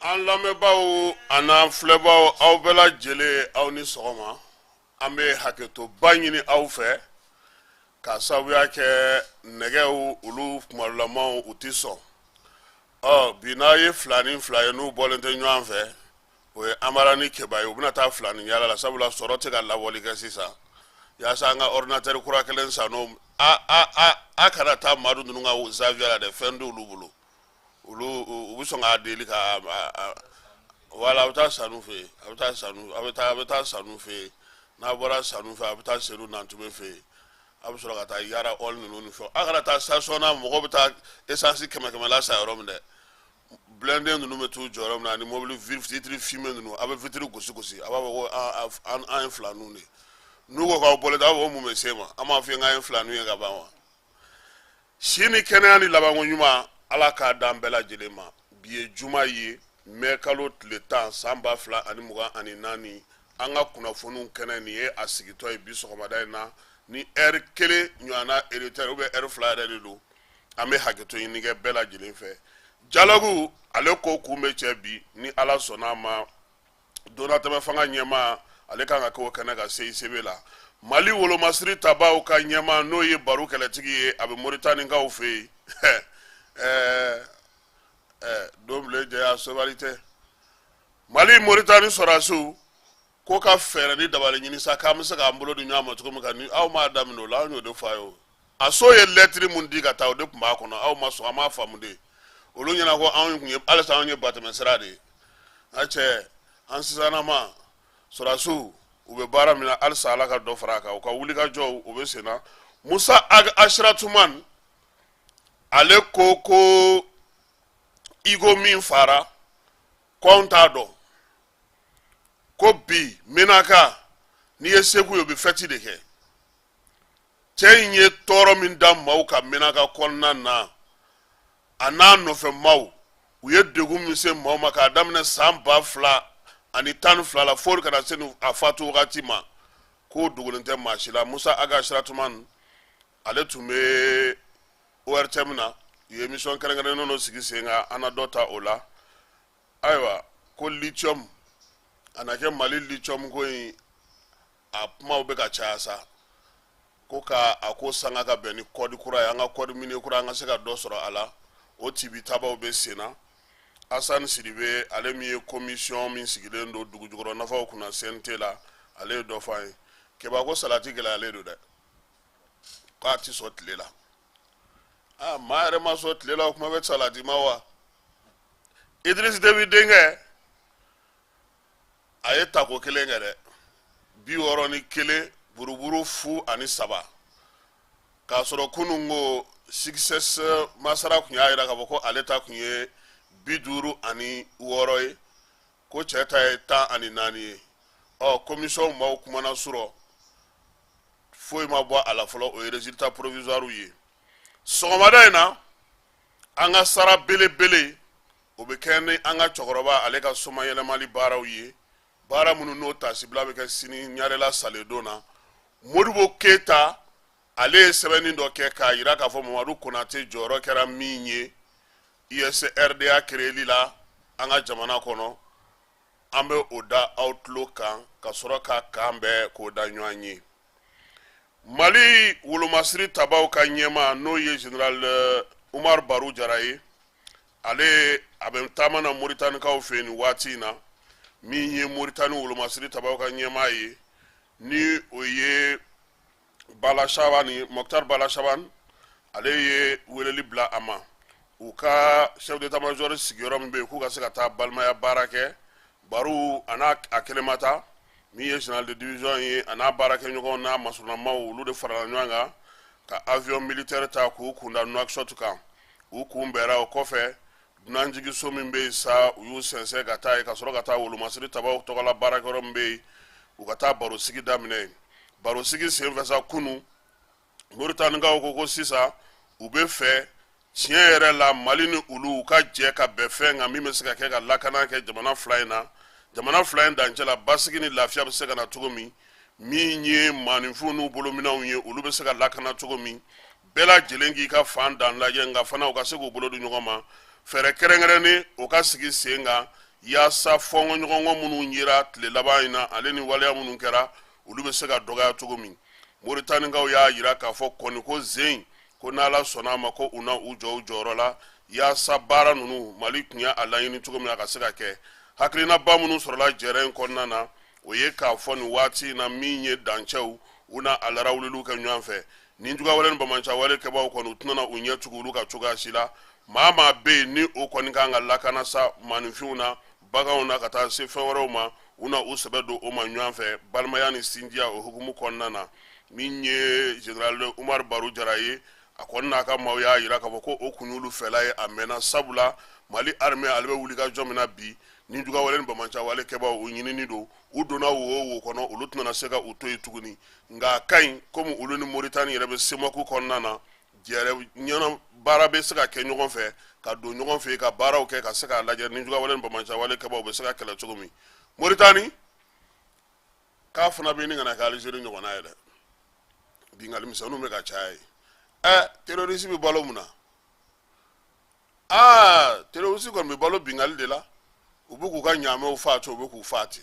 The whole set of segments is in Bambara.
An lamɛnbaaw an'an filɛbaaw, aw bɛɛ lajɛlen, aw ni sɔgɔma. An bɛ hakɛtoba ɲini aw fɛ k'a sababuya kɛ nɛgɛw olu kumalamaw u tɛ sɔn. Ɔ bi n'a ye fila ni fila ye, n'u bɔlen tɛ ɲɔgɔn fɛ, o ye Amara ni Keba ye. U bɛna taa fila ni yaala la, sabula sɔrɔ tɛ ka labɔli kɛ sisan. Yaasa an ka ordinateur kura kelen san, n'o a a a a kana taa Madu ninnu ka zawiya la dɛ, fɛn t'olu bolo. Olu u bɛ sɔn k'a deli ka wala. A bɛ taa Sanu fɛ yen, a bɛ taa Sanu, a bɛ taa Sanu fɛ yen. N'a bɔra Sanu fɛ, a bɛ taa Sedu Nantume fɛ yen. A bɛ sɔrɔ ka taa Yara ɔli ninnu ni fɛnw. A kana taa station na, mɔgɔw bɛ taa essence kɛmɛ kɛmɛ la san yɔrɔ min dɛ. Blindé ninnu bɛ t'u jɔ yɔrɔ min na ani mobili vitre fumée ninnu, a bɛ vitre gosi gosi, a b'a fɔ ko an ye filaninw de ye. N'u ko k'aw bɔlen tɛ, a b'a fɔ ko mun bɛ se ma, an b'a f'i ye k'an ye filaninw ye ka ban wa. Si ni kɛnɛya ni labanko ɲuman, Ala k'a d'an bɛɛ lajɛlen ma. Bi ye juma ye, mɛ kalo tile 10, san 2024. An ka kunnafoniw kɛnɛ nin ye a sigitɔ ye bi sɔgɔmada in na ni ɛri kelen ɲɔgɔnna retard ou bien ɛri 2 yɛrɛ de don. An bɛ hakɛto ɲini kɛ bɛɛ lajɛlen fɛ. Dialogue, ale ko kun bɛ cɛ bi ni Ala sɔnna a ma. Donnatɛmɛ fanga ɲɛmaa, ale kan ka kɛ o kɛnɛ kan CICB la. Mali wolomasiri tabaw ka ɲɛmaa, n'o ye Baro Kɛlɛtigi ye, a bɛ Moritanikaw fɛ yen. Ɛɛ ɛɛ don bilen jɛya sobali tɛ. Mali Moritani sɔrɔdasiw ko ka fɛɛrɛ ni dabali ɲini sa k'an bɛ se k'an bolo di ɲɔgɔn ma cogo min kan ni aw m'a daminɛ o la. Anw y'o de fɔ a ye. O a so ye lɛtiri mun di ka taa, o de tun b'a kɔnɔ. Aw ma sɔn, an m'a faamu de. Olu ɲɛna ko anw tun ye, halisa anw ye batɛmɛ sira de ye. Nka cɛ, an sisanama sɔrɔdasiw, u bɛ baara min na halisa, Ala ka dɔ fara a kan. U ka wulikajɔw, u bɛ sen na. Musa Ag Ashratuman, ale ko ko Igo min fara ko anw t'a dɔn, ko bi Menaka, n'i ye Segu ye, u bɛ fɛti de kɛ. Cɛ in ye tɔɔrɔ min da maaw kan Menaka kɔnɔna na, a n'a nɔfɛ maaw, u ye degun min se maaw ma k'a daminɛ san 2012 la fo ka na se a fatu wagati ma, k'o dogolen tɛ maa si la. Musa Aga Ashratuman, ale tun bɛ ORTM na, u ye émission kɛrɛnkɛrɛnnen dɔ sigi sen kan, an na dɔ ta o la. Ayiwa, ko lithium a na kɛ Mali lithium ko in, a kumaw bɛ ka caya sa, ko ka a ko sanga ka bɛn ni code kura ye, an ka code minier kura, an ka se ka dɔ sɔrɔ a la. O tibi tabaw bɛ sen na. Asani Sidibe, ale min ye commission min sigilen don dugujukɔrɔ nafaw kunna CNT la, ale ye dɔ fɔ an ye. Keba ko salati gɛlɛyalen don dɛ, k'a ti sɔn tile la. Aa, maa yɛrɛ ma sɔn tile la, o kuma bɛ salati ma wa. Idris Debi denkɛ, a ye tako kelen kɛ dɛ, 61 buruburu 0 ani 3, k'a sɔrɔ kunun ko Succès Masra tun y'a jira k'a fɔ ko ale ta tun ye 56 ye, ko cɛ ta ye 14 ye. Ɔ commission maaw kumana surɔ, foyi ma bɔ a la fɔlɔ. O ye résultat provisoire ye. Sɔgɔmada in na, an ka sara belebele, o bɛ kɛ ni an ka cɛkɔrɔba, ale ka somayɛlɛmali baaraw ye, baara minnu n'o tasibila bɛ kɛ sini Ɲarela saledon na. Modibo Keyita, ale ye sɛbɛnni dɔ kɛ k'a jira k'a fɔ Mamadu Konate jɔyɔrɔ kɛra min ye USRDA créeli la an ka jamana kɔnɔ. An bɛ o da aw tulo kan ka sɔrɔ ka kan bɛɛ k'o da ɲɔgɔn ye. Mali wolomasiri tabaw ka ɲɛmaa, n'o ye général Umar Baru Jara ye. Ale a bɛ taama na Moritanikaw fɛ yen nin waati in na. Min ye Moritani wolomasiri tabaw ka ɲɛmaa ye, ni o ye Bala Shabani, Mɔkitar Bala Shabani, ale ye weleli bila a ma u ka chef d'état major sigiyɔrɔ min bɛ yen, k'u ka se ka taa balimaya baara kɛ. Baru a n'a a kelen ma taa. Min ye général de division ye, a n'a baarakɛɲɔgɔnw n'a masurunnamaw, olu de farala ɲɔgɔn kan ka avion militaire ta k'u kunda Nouakchott kan. U kunbɛnra. O kɔfɛ, dunanjiginso min bɛ yen sa, u y'u sɛnsɛn ka taa yen, ka sɔrɔ ka taa wolomasiri tabaw tɔgɔla baarakɛyɔrɔ min bɛ yen, u ka taa barosigi daminɛ yen. Barosigi senfɛ sa kunun, Moritanikaw ko sisan u bɛ fɛ tiɲɛ yɛrɛ la Mali ni olu ka jɛ ka bɛn fɛn kan min bɛ se ka kɛ ka lakana kɛ jamana fila in na, jamana fila in dancɛ la, basigi ni lafiya bɛ se ka na cogo min, min ye maaninfinw n'u bolominɛnw ye, olu bɛ se ka lakana cogo min, bɛɛ lajɛlen k'i ka fan dan lajɛ, nka fana u ka se k'u bolo di ɲɔgɔn ma, fɛɛrɛ kɛrɛnkɛrɛnnen o ka sigi sen kan yaasa fɔnkɔɲɔgɔnkɔ minnu yera tile laban in na, ale ni waleya minnu kɛra, olu bɛ se ka dɔgɔya cogo min. Moritanikaw y'a jira k'a fɔ kɔni ko zen ko n'Ala sɔnna a ma, ko u na u jɔ u jɔyɔrɔ la yaasa baara ninnu, Mali tun y'a laɲini cogo min, a ka se ka kɛ. Hakilinaba minnu sɔrɔla jɛrɛ in kɔnɔna na, o ye k'a fɔ nin waati in na, min ye dancɛw, u na a larawuliliw kɛ ɲɔgɔn fɛ. Ni jugawale ni banbaanciwale kɛbaaw kɔni, u tɛna u ɲɛ tugu olu ka cogoya si la. Maa maa bɛ yen ni o kɔni kan ka lakana sa, maaninfinw na, baganw na, ka taa se fɛn wɛrɛw ma, u na u sɛbɛ don o ma ɲɔgɔn fɛ, balimaya ni sinjiya o hukumu kɔnɔna na. Min ye général Umaru Baru Jara ye, a kɔni n'a ka maaw y'a jira k'a fɔ ko o kun y'olu fɛla ye a mɛnna, sabula Mali armée ale bɛ wulikajɔ min na bi, ni jugawale ni banbaanciwale kɛbaaw, u ɲinini don, u donna wo o wo kɔnɔ, olu tɛna se ka u to yen tuguni. Nka a ka ɲi komi olu ni Moritani yɛrɛ bɛ CEMOC kɔnɔna na, jɛrɛ ɲɛna baara bɛ se ka kɛ ɲɔgɔn fɛ, ka don ɲɔgɔn fɛ, ka baaraw kɛ, ka se k'a lajɛ ni jugawale ni banbaanciwale kɛbaaw bɛ se ka kɛlɛ cogo min. Moritani k'a fana bɛ ɲini ka na kɛ Alizeri ɲɔgɔnna ye dɛ. Binkanni misɛnninw bɛ ka caya ye. Ɛ, terroriste bɛ balo mun na? Aa, terroriste kɔni bɛ balo binkanni de la. U bɛ k'u ka ɲaamɛw faa ten, u bɛ k'u faa ten.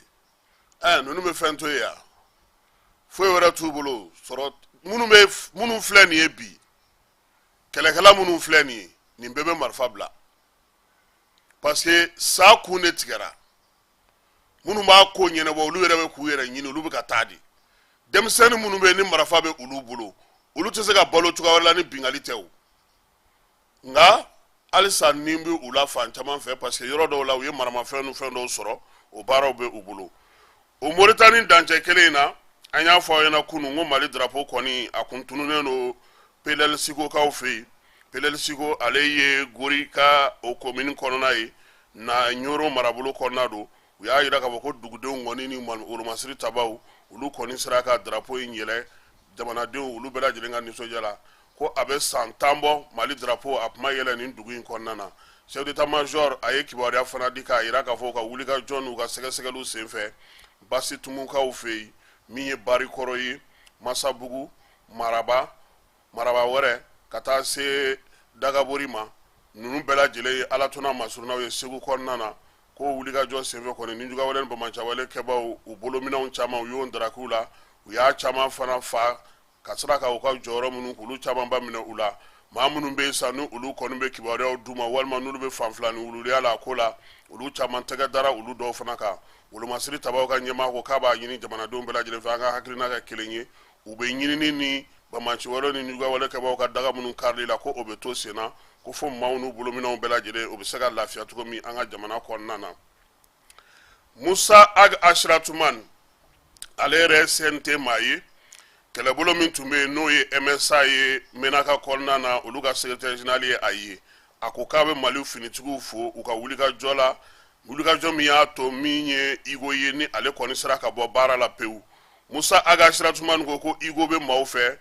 Ɛ, ninnu bɛ fɛn to yen yan, foyi wɛrɛ t'u bolo sɔrɔ. Minnu bɛ, minnu filɛ nin ye bi, kɛlɛkɛla minnu filɛ nin ye, nin bɛɛ bɛ marifa bila, parce que sa kun de tigɛra. Minnu b'a ko ɲɛnabɔ, olu yɛrɛ bɛ k'u yɛrɛ ɲini, olu bɛ ka taa de. Denmisɛnnin minnu bɛ yen ni marifa bɛ olu bolo, olu tɛ se ka balo cogoya wɛrɛ la ni binkanni tɛ o. Nka halisa ni bɛ u la fan caman fɛ, parce que yɔrɔ dɔw la, u ye maramafɛn ni fɛn dɔw sɔrɔ, o baaraw bɛ u bolo. O Moritani dancɛ kelen in na, an y'a fɔ aw ɲɛna kunun ko Mali drapeau kɔni, a kun tununnen don Pelel Sikokaw fɛ yen. Pelel Siko, ale ye Gori ka o komini kɔnɔna ye na, Ɲoro marabolo kɔnɔna don. U y'a jira k'a fɔ ko dugudenw kɔni ni wolomasiri tabaw, olu kɔni sera ka drapeau in yɛlɛ jamanadenw olu bɛɛ lajɛlen ka nisɔndiya la, ko a bɛ san 10 bɔ, Mali drapeau a kuma yɛlɛ nin dugu in kɔnɔna na. Chef d'état major a ye kibaruya fana di k'a jira k'a fɔ u ka wulikajɔ n'u ka sɛgɛsɛgɛliw senfɛ Basitumukaw fɛ yen, min ye Barikɔrɔ ye, Masabugu, Maraba, Maraba wɛrɛ, ka taa se Dagabori ma, ninnu bɛɛ lajɛlen ye Alatona masurunnaw ye Segu kɔnɔna na, ko wulikajɔ senfɛ kɔni, nijugawale ni banbaanciwale kɛbaaw, u bolominɛnw caman, u y'o darakiw la, u y'a caman fana fa ka sira ka u ka jɔyɔrɔ minnu k'olu camanba minɛ u la. Maa minnu bɛ yen sa, ni olu kɔni bɛ kibaruyaw d'u ma, walima n'olu bɛ fan fila ni wuluya la a ko la, olu caman tɛgɛ dara olu dɔw fana kan. Wolomasiri tabaw ka ɲɛmaa ko k'a b'a ɲini jamanadenw bɛɛ lajɛlen fɛ, an ka hakilina kɛ kelen ye. U bɛ ɲinini ni banbaanciwale ni nijugawale kɛbaaw ka daga minnu karili la, ko o bɛ to sen na, ko fo maaw n'u bolominɛnw bɛɛ lajɛlen, o bɛ se ka lafiya cogo min an ka jamana kɔnɔna na. Musa Ag Ashratuman, ale yɛrɛ CNT maa ye, kɛlɛbolo min tun bɛ yen n'o ye MSA ye Menaka kɔnɔna na, olu ka secrétaire général ye a ye. A ko k'a bɛ Mali finitigiw fo u ka wulikajɔ la, wulikajɔ min y'a to min ye Igo ye, ni ale kɔni sera ka bɔ baara la pewu. Musa Ag Ashratuman ko Igo bɛ maaw fɛ,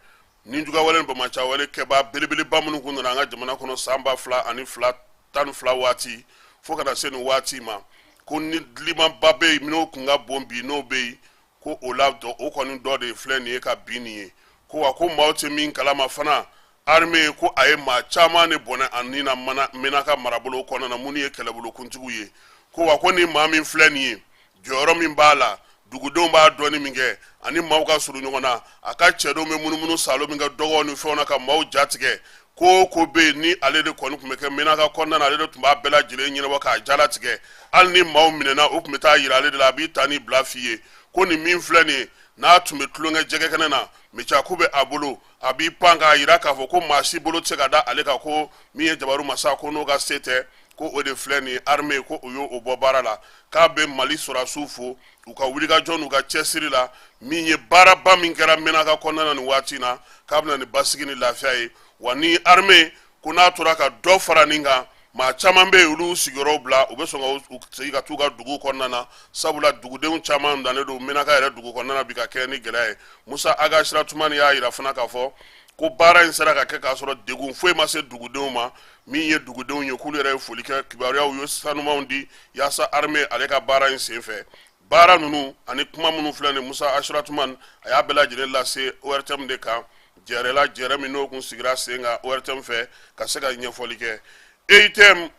nijugawale ni banbaanciwale kɛbaa belebeleba minnu kun nana an ka jamana kɔnɔ san 2012 waati fo ka na se nin waati ma, ko ni dilimanba bɛ yen n'o kun ka bon bi, n'o bɛ yen, ko o la o kɔni dɔ de filɛ nin ye ka bin nin ye. Ko wa ko maaw tɛ min kalama fana, armée ko a ye maa caman de bɔnɛ a ni na mana Menaka marabolo kɔnɔna na, minnu ye kɛlɛbolokuntigiw ye. Ko wa ko ni maa min filɛ nin ye, jɔyɔrɔ min b'a la, dugudenw b'a dɔɔni min kɛ, ani maaw ka surun ɲɔgɔn na, a ka cɛdenw bɛ munumunu saalo min kɛ dɔgɔw ni fɛnw na ka maaw jatigɛ. Ko o ko bɛ yen ni ale de kɔni tun bɛ kɛ Menaka kɔnɔna na, ale de tun b'a bɛɛ lajɛlen ɲɛnabɔ k'a jalatigɛ. Hali ni maaw minɛna, u tun bɛ taa yira ale de la, a b'i ta ni bila f'i ye ko nin min filɛ nin ye, n'a tun bɛ tulonkɛ jɛgɛkɛnɛ na, micaku bɛ a bolo, a b'i pan k'a yira k'a fɔ ko maa si bolo tɛ se ka da ale kan, ko min ye jabaru masa ko n'o ka se tɛ, ko o de filɛ nin ye armée, ko o y'o bɔ baara la. K'a bɛ Mali sɔrɔdasiw fo u ka wulikajɔ n'u ka cɛsiri la, min ye baaraba min kɛra Menaka kɔnɔna na nin waati in na, k'a bɛna ni basigi ni lafiya ye. Wa ni armée ko n'a tora ka dɔ fara nin kan, maa caman bɛ yen, olu sigiyɔrɔw bila, u bɛ sɔn ka segin ka t'u ka dugu kɔnɔna na, sabula dugudenw caman dannen don Menaka yɛrɛ dugu kɔnɔna na bi ka kɛ ni gɛlɛya ye. Musa Ag Acharatoumane y'a yira fana k'a fɔ ko baara in sera ka kɛ k'a sɔrɔ degun foyi ma se dugudenw ma. Min ye dugudenw ye, k'olu yɛrɛ ye foli kɛ, kibaruyaw ye sanumanw di yaasa armée ale ka baara in senfɛ. Baara ninnu ani kuma minnu filɛ nin, Musa Acharatoumane a y'a bɛɛ lajɛlen lase ORTM de kan jɛrɛ la, jɛrɛ min n'o kun sigira sen kan ORTM fɛ ka se ka ɲɛfɔli kɛ. EUTM,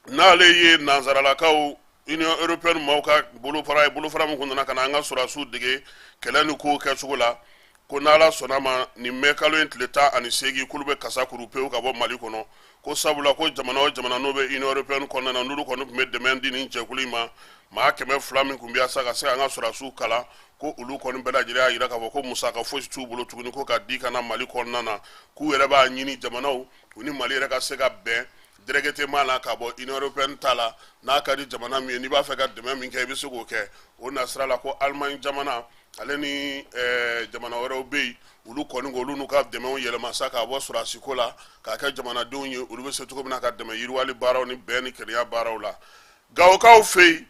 n'ale ye nansaralakaw Union européenne maaw ka bolofara ye, bolofara min kun nana ka na an ka sɔrɔdasiw dege kɛlɛ ni kow kɛcogo la, ko n'Ala sɔnna ma, nin mɛ kalo in tile 18, k'olu bɛ kasa kuru pewu ka bɔ Mali kɔnɔ, ko sabula ko jamana o jamana n'o bɛ Union européenne kɔnɔna na, n'olu kɔni tun bɛ dɛmɛ di nin jɛkulu in ma, maa 200 min tun bɛ yaasa ka se an ka sɔrɔdasiw kalan, ko olu kɔni bɛɛ lajɛlen y'a jira k'a fɔ ko musaka fosi t'u bolo tuguni ko ka di ka na Mali kɔnɔna na, k'u yɛrɛ b'a ɲini jamanaw u ni Mali yɛrɛ ka se ka bɛn directement la ka bɔ Union européenne ta la. N'a ka di jamana min ye, n'i b'a fɛ ka dɛmɛ min kɛ, i bɛ se k'o kɛ o nasira la. Ko Allemagne jamana ale ni jamana wɛrɛw bɛ yen, olu kɔni ko olu n'u ka dɛmɛw yɛlɛma sa k'a bɔ sɔrɔdasiko la k'a kɛ jamanadenw ye, olu bɛ se cogo min na ka dɛmɛ yiriwali baaraw ni bɛn ni kelenya baaraw la. Gawokaw fɛ yen,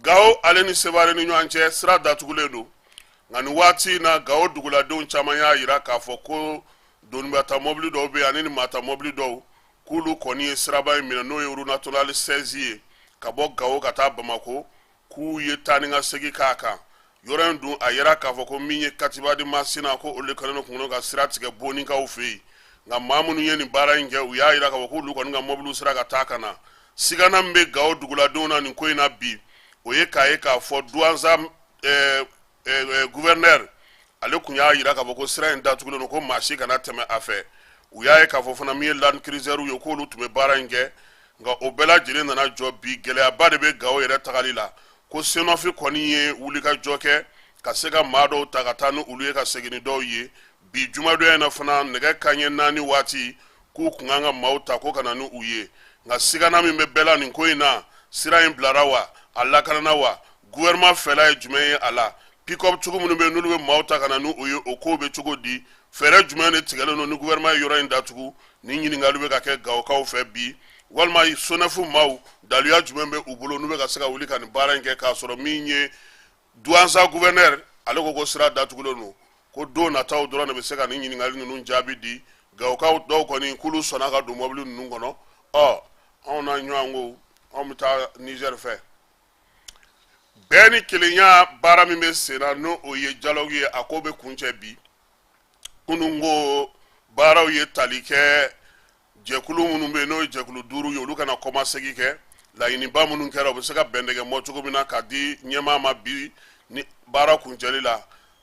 Gawo ale ni Sevare ni ɲɔgɔn cɛ sira datugulen don, nka nin waati in na, Gawo duguladenw caman y'a jira k'a fɔ ko donibata mɔbili dɔw bɛ yen ani ni maata mɔbili dɔw, k'olu kɔni ye siraba in minɛ, n'o ye route nationale 16 ye ka bɔ Gawo ka taa Bamakɔ, k'u ye taa ni ka segin k'a kan. Yɔrɔ in dun, a yira k'a fɔ ko min ye Katiba de Masina, ko olu de kɛlen kun ka sira tigɛ Bonikaw fɛ yen. Nka maa minnu ye nin baara in kɛ, u y'a jira k'a fɔ k'olu kɔni ka mɔbiliw sera ka taa ka na. Sigana min bɛ Gawo duguladenw na nin ko in na bi, o ye k'a ye k'a fɔ Douentza gouverneur ale kun y'a jira k'a fɔ ko sira in datugulen don, ko maa si kana tɛmɛ a fɛ. U y'a ye k'a fɔ fana min ye Land Cruiser ye, k'olu tun bɛ baara in kɛ, nka o bɛɛ lajɛlen nana jɔ bi. Gɛlɛyaba de bɛ Gawo yɛrɛ tagali la, ko SYNOF kɔni ye wulikajɔ kɛ ka se ka maa dɔw ta ka taa ni olu ye ka segin ni dɔw ye. Bi jumadonya in na fana, nɛgɛ kanɲɛ 4 waati, k'u kun kan ka maaw ta ko ka na ni u ye. Nka sigana min bɛ bɛɛ la nin ko in na, sira in bilara wa, a lakanana wa, gouvernement fɛla ye jumɛn ye a la, pick-up cogo minnu bɛ yen n'olu bɛ maaw ta ka na ni u ye, o kow bɛ cogo di, fɛɛrɛ jumɛn de tigɛlen don ni gouvernement ye yɔrɔ in datugu? Nin ɲininkali bɛ ka kɛ Gawokaw fɛ bi. Walima SONEF maaw, daluya jumɛn bɛ u bolo n'u bɛ ka se ka wuli ka nin baara in kɛ, k'a sɔrɔ min ye Douentza gouverneur ale ko ko sira datugulen don? Ko don nataw dɔrɔn de bɛ se ka nin ɲininkali ninnu jaabi di. Gawokaw dɔw kɔni k'olu sɔnna ka don mɔbili ninnu kɔnɔ. Ɔ, anw na ɲɔgɔn ko anw bɛ taa Niger fɛ. Bɛn ni kelenya baara min bɛ sen na, n'o o ye dialogue ye, a ko bɛ kuncɛ bi. Kunun ko baaraw ye tali kɛ jɛkulu minnu bɛ yen, n'o ye jɛkulu 5 ye, olu kana kɔmasegin kɛ. Laɲiniba minnu kɛra, u bɛ se ka bɛndɛgɛ mɔ cogo min na ka di ɲɛmaa ma bi ni baara kuncɛli la.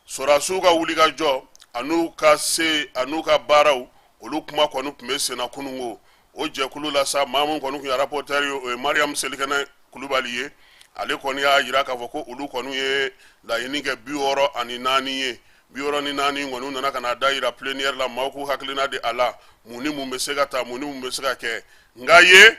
Sɔrɔdasiw ka wulikajɔ an'u ka se an'u ka baaraw, olu kuma kɔni tun bɛ senna kununko o jɛkulu la sa. Maa min kɔni tun ye rapporteur ye, o ye Mariam Selikɛnɛ Kulubali ye. Ale kɔni y'a jira k'a fɔ ko olu kɔni ye laɲini kɛ 64 ye. 64 kɔni nana ka na da yira plénière la, maaw k'u hakilina di a la, mun ni mun bɛ se ka ta, mun ni mun bɛ se ka kɛ. Nka ye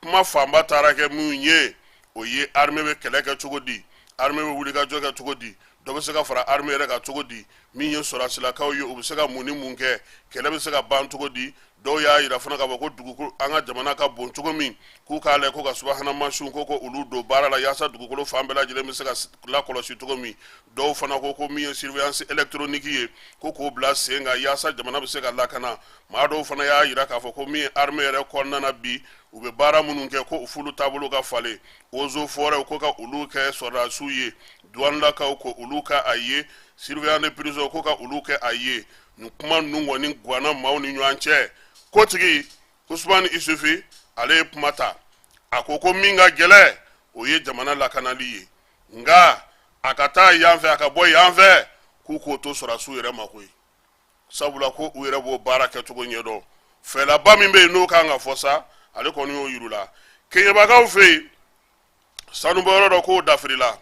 kuma fanba taara kɛ min ye, o ye armée bɛ kɛlɛ kɛ cogo di, armée bɛ wulikajɔ kɛ cogo di, dɔ bɛ se ka fara armée yɛrɛ kan cogo di, min ye sɔrɔdasilakaw ye, u bɛ se ka mun ni mun kɛ, kɛlɛ bɛ se ka ban cogo di. Dɔw y'a yira fana k'a fɔ ko dugukolo, an ka jamana ka bon cogo min, k'u k'a lajɛ ko ka subahana mansinw ko olu don baara la yaasa dugukolo fan bɛɛ lajɛlen bɛ se ka lakɔlɔsi cogo min. Dɔw fana ko ko min ye surveillance électronique ye, ko k'o bila sen kan yaasa jamana bɛ se ka lakana. Maa dɔw fana y'a yira k'a fɔ ko min ye armée yɛrɛ kɔnɔna na bi, u bɛ baara minnu kɛ, ko f'olu taabolo ka falen. Eaux et forêts ko ka olu kɛ sɔrɔdasiw ye, douanelakaw ko olu ka a ye, surveillant de prison ko ka olu kɛ a ye. Nin kuma ninnu kɔni ganna maaw ni ɲɔgɔn cɛ. Kotigi Usumani Isufi, ale ye kuma ta, a ko ko min ka gɛlɛn, o ye jamana lakanali ye, nka a ka taa yan fɛ, a ka bɔ yan fɛ, k'u k'o to sɔrɔdasiw yɛrɛ ma koyi. Sabula ko u yɛrɛ b'o baara kɛcogo ɲɛdɔn. Fɛlaba min bɛ yen n'o kan ka fɔ sa, ale kɔni y'o yir'u la. Keɲebakaw fɛ yen, sanubɔyɔrɔ dɔ k'o dafirila,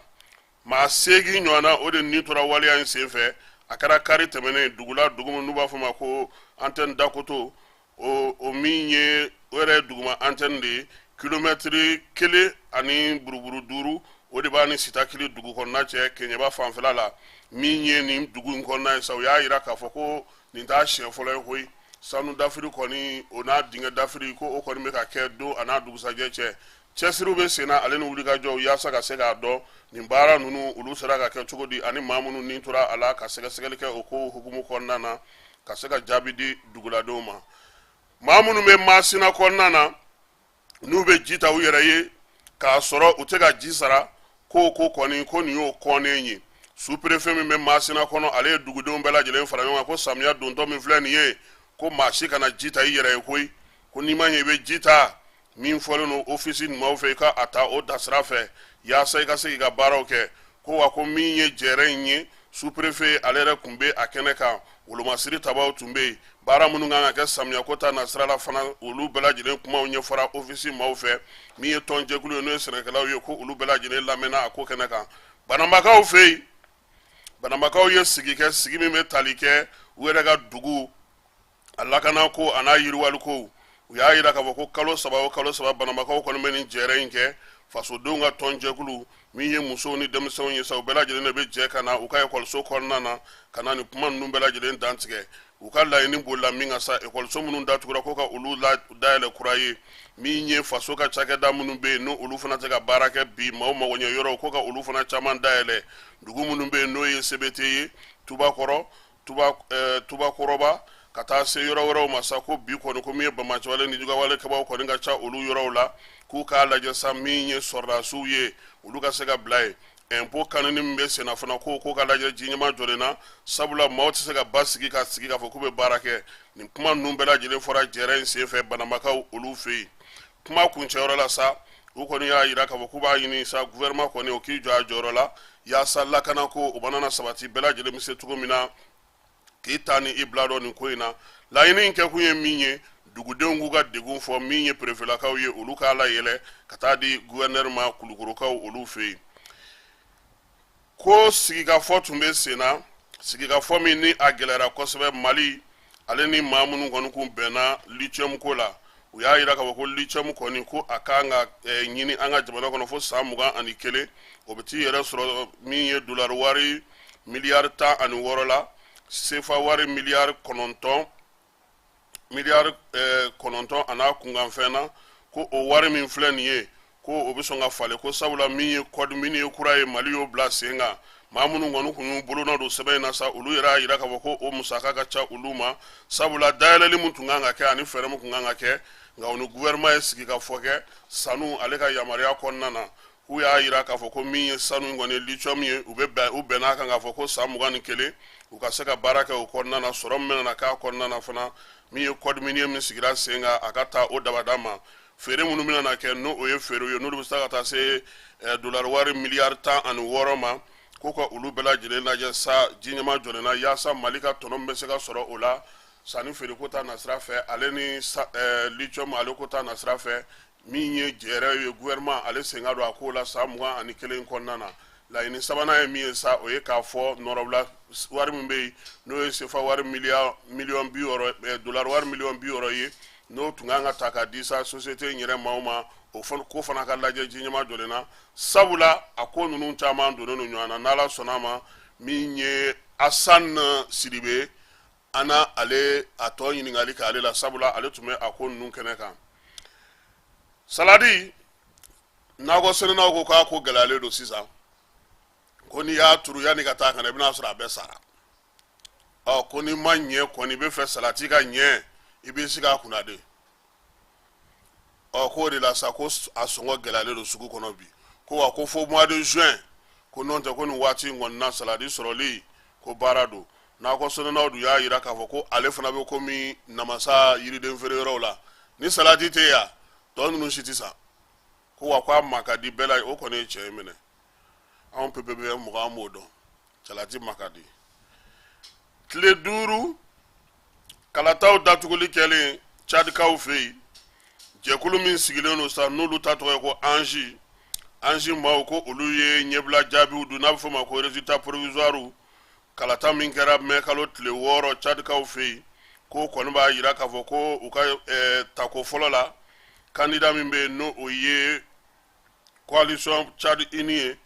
maa 8 ɲɔgɔnna o de ni tora waleya in senfɛ. A kɛra kari tɛmɛnen dugu la, dugu min n'u b'a fɔ ma ko antɛni dakoto, o min ye o yɛrɛ ye duguma antɛni de ye, kilomɛtiri 1 ani buruburu 5, o de b'a ni Sitakili dugu kɔnɔna cɛ, Keɲeba fanfɛla la. Min ye nin dugu in kɔnɔna ye sa, u y'a yira k'a fɔ ko nin t'a siɲɛ fɔlɔ ye koyi. Sanu dafiri kɔni, o n'a dingɛ dafiri, ko o kɔni bɛ ka kɛ don a n'a dugusajɛ cɛ. Cɛsiriw bɛ senna ale ni wulikajɔw yaasa ka se k'a dɔn nin baara ninnu olu sera ka kɛ cogo di, ani maa minnu ni tora a la, ka sɛgɛsɛgɛli kɛ o ko hukumu kɔnɔna na, ka se ka jaabi di duguladenw ma. Maa minnu bɛ Masina kɔnɔna na, n'u bɛ ji ta u yɛrɛ ye k'a sɔrɔ u tɛ ka ji sara, ko ko kɔni ko nin y'o kɔnnen ye. Sous-préfet min bɛ Masina kɔnɔ, ale ye dugudenw bɛɛ lajɛlen fara ɲɔgɔn kan ko samiya dontɔ min filɛ nin ye, ko maa si kana ji ta i yɛrɛ ye koyi. Ko n'i ma ɲɛ i bɛ ji ta, min fɔlen don ofisi maaw fɛ, i ka a ta o dasira fɛ yaasa i ka se k'i ka baaraw kɛ. Ko wa ko min ye jɛrɛ in ye, sous-préfet ale yɛrɛ tun bɛ a kɛnɛ kan, wolomasiri tabaw tun bɛ yen. Baara minnu kan ka kɛ samiyako ta nasira la fana, olu bɛɛ lajɛlen kumaw ɲɛfɔra ofisi maaw fɛ. Min ye tɔnjɛkulu ye, n'o ye sɛnɛkɛlaw ye, ko olu bɛɛ lajɛlen lamɛnna a ko kɛnɛ kan. Banambakaw fɛ yen, Banambakaw ye sigi kɛ, sigi min bɛ tali kɛ u yɛrɛ ka dugu a lakana ko a n'a yiriwali ko. U y'a yira k'a fɔ ko kalo 3 o kalo 3, Banambakaw kɔni bɛ nin jɛrɛ in kɛ. Fasodenw ka tɔnjɛkulu min ye musow ni denmisɛnw ye sa, u bɛɛ lajɛlen de bɛ jɛ ka na u ka ekɔliso kɔnɔna na ka na nin kuma ninnu bɛɛ lajɛlen dantigɛ. U ka laɲini bolila min kan sa, ekɔliso minnu datugura, ko ka olu dayɛlɛ kura ye. Min ye faso ka cakɛda minnu bɛ yen, n'o olu fana tɛ ka baara kɛ bi, maaw magoɲɛ yɔrɔw, ko ka olu fana caman dayɛlɛ. Dugu minnu bɛ yen, n'o ye Sebete ye, Tubakɔrɔ, Tubakɔrɔba, ka taa se yɔrɔ wɛrɛw ma sa, ko bi kɔni ko min ye banbaanciwale ni jugawale kɛbaaw kɔni ka ca olu yɔrɔw la, k'u k'a lajɛ sa, min ye sɔrɔdasiw ye, olu ka se ka bila yen. Impôt kanuni min bɛ senna fana, ko ka lajɛ ji ɲɛmajɔlen na, sabula maaw tɛ se ka basigi ka sigi k'a fɔ k'u bɛ baara kɛ. Nin kuma ninnu bɛɛ lajɛlen fɔra jɛrɛ in senfɛ Banambakaw olu fɛ yen. Kuma kuncɛyɔrɔ la sa, u kɔni y'a yira k'a fɔ k'u b'a ɲini sa, gouvernement kɔni o k'i jɔ a jɔyɔrɔ la yaasa lakanako o mana na sabati, bɛɛ lajɛlen bɛ se cogo min na k'i ta ni i bila dɔn nin ko in na. Laɲini in kɛkun ye min ye, dugudenw k'u ka degun fɔ min ye perefelakaw ye, olu k'a layɛlɛ ka taa di gouverneur ma Kulukorokaw olu fɛ yen. Ko sigikafɔ tun bɛ sen na, sigikafɔ min ni a gɛlɛyara kosɛbɛ. Mali ale ni maa minnu kɔni kun bɛnna lithium ko la, u y'a yira k'a fɔ ko lithium kɔni, ko a kan ka ɲini an ka jamana kɔnɔ fo san 21. O bɛ t'i yɛrɛ sɔrɔ min ye dolari wari miliyari 16 la, sefa wari miliyari 9, miliyari 9 a n'a kunkanfɛn na. Ko o wari min filɛ nin ye, ko o bɛ sɔn ka falen, ko sabula min ye code minier kura ye, Mali y'o bila sen kan. Maa minnu kɔni kun y'u bolonɔ don sɛbɛn in na sa, olu yɛrɛ y'a yira k'a fɔ ko o musaka ka ca olu ma, sabula dayɛlɛli min tun kan ka kɛ ani fɛɛrɛ min tun kan ka kɛ. Nka u ni gouvernement ye sigikafɔ kɛ sanu ale ka yamaruya kɔnɔna na. K'u y'a yira k'a fɔ ko min ye sanu in kɔni, lithium ye, u bɛ bɛn, u bɛn'a kan k'a fɔ ko san 21 u ka se ka baara kɛ o kɔnɔna na. Sɔrɔ min bɛna k'a kɔnɔna na fana, min ye code minier min sigira sen kan, a ka taa o dabada ma. Feere minnu bɛna na kɛ, n'o o ye feerew ye, n'olu bɛ se ka taa se dolari wari miliyari 16 ma, ko ka olu bɛɛ lajɛlen lajɛ sa ji ɲɛmajɔlen na, yaasa Mali ka tɔnɔ min bɛ se ka sɔrɔ o la sanni feereko ta nasira fɛ, ale ni lithium ale ko ta nasira fɛ. Min ye jɛrɛ ye, gouvernement ale sen ka don a ko la san 21 kɔnɔna na. Laɲini sabanan ye min ye sa, o ye k'a fɔ nɔrɔbila wari min bɛ yen, n'o ye sefa wari miliyɔn 60, dolari wari miliyɔn 60 ye, n'o tun kan ka ta ka di sa société in yɛrɛ maaw ma, o ko fana ka lajɛ ji ɲɛmajɔlen na, sabula a ko ninnu caman donnen don ɲɔgɔn na. N'Ala sɔnna a ma, min ye Asan Sidibe, an na ale a tɔ ɲininkali k'ale la, sabula ale tun bɛ a ko ninnu kɛnɛ kan. Saladi nakɔ sɛnɛnaw ko k'a ko gɛlɛyalen don sisan, ko n'i y'a turu, yanni ka taa ka na, i bɛna sɔrɔ a bɛɛ sara. Ɔ ko n'i ma ɲɛ kɔni, i bɛ fɛ salati ka ɲɛ, i b'i sigi a kunna de. Ɔ k'o de la sa, ko a sɔngɔ gɛlɛyalen don sugu kɔnɔ bi. Ko wa ko fo mois de juin, ko n'o tɛ, ko nin waati in kɔni na, saladi sɔrɔli ko baara don. Nakɔ sɛnɛnaw dun y'a yira k'a fɔ ko ale fana bɛ komi namasa yiriden feere yɔrɔw la, ni saladi tɛ yan, tɔ ninnu si tɛ san. Ko wa ko a ma ka di bɛɛ la, o kɔni ye tiɲɛ ye minɛ. Anw PPBM mɔgɔ, an b'o dɔn, salati ma ka di. Tile 5 Kalataw datuguli kɛlen Tchadikaw fɛ yen, jɛkulu min sigilen don sa, n'olu ta tɔgɔ ye ko ANJ, ANJ maaw ko olu ye ɲɛbila jaabiw dun, n'a bɛ f'o ma ko résultat provisoire. Kalata min kɛra mɛ kalo tile 6 Tchadikaw fɛ yen, k'o kɔni b'a jira k'a fɔ ko u ka tako fɔlɔ la, candidat min bɛ yen, n'o o ye coalition Tchad Uni ye,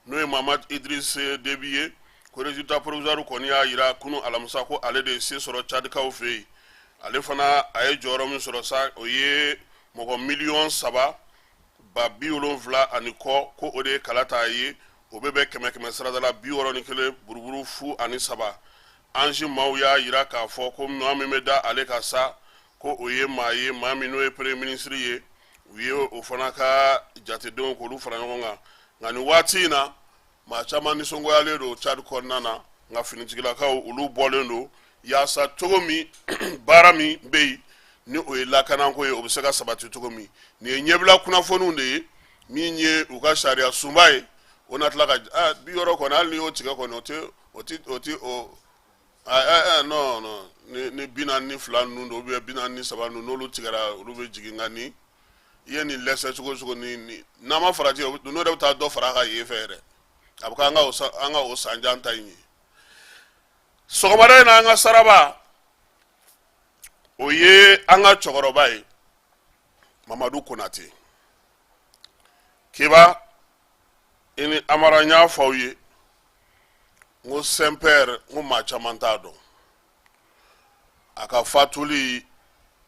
n'o ye Mahamat Idriss Déby ye, ko résultat provisoire kɔni y'a jira kunu alamisa ko ale de ye se sɔrɔ Tchadikaw fɛ yen. Ale fana, a ye jɔyɔrɔ min sɔrɔ sa, o ye mɔgɔ miliyɔn 3 ba 70 ani kɔ, ko o de ye kala ta ye. O bɛ bɛn kɛmɛ kɛmɛ sarada la 61 buruburu 0 ani 3. ANJ maaw y'a jira k'a fɔ ko maa min bɛ da ale kan sa, ko o ye maa ye, maa min n'o ye premier ministre ye. U ye o fana ka jatedenw k'olu fara ɲɔgɔn kan. Nka nin waati in na, maa caman nisɔngoyalen don Tchad kɔnɔna na. Nka finitigilakaw, olu bɔlen don yaasa cogo min baara min bɛ yen, ni o ye lakanako ye, o bɛ se ka sabati cogo min. Nin ye ɲɛbila kunnafoniw de ye. Min ye u ka sariya sunba ye, o na tila ka 60 kɔni, hali n'i y'o tigɛ kɔni, o tɛ o tɛ o tɛ o non non, ni 42 ninnu don ou bien 43 ninnu, n'olu tigɛra, olu bɛ jigin. Nka ni i ye nin lɛsɛ cogo o cogo, ni n'an ma farati, n'o yɛrɛ bɛ taa dɔ fara a kan yen fɛ yɛrɛ, a bɛ kɛ an ka o sanjan ta in ye. Sɔgɔmada in na, an ka saraba, o ye an ka cɛkɔrɔba ye, Mamadu Konate Keba. I ni Amara, n y'a fɔ aw ye n ko Saint Père, n ko maa caman t'a dɔn. A ka fatuli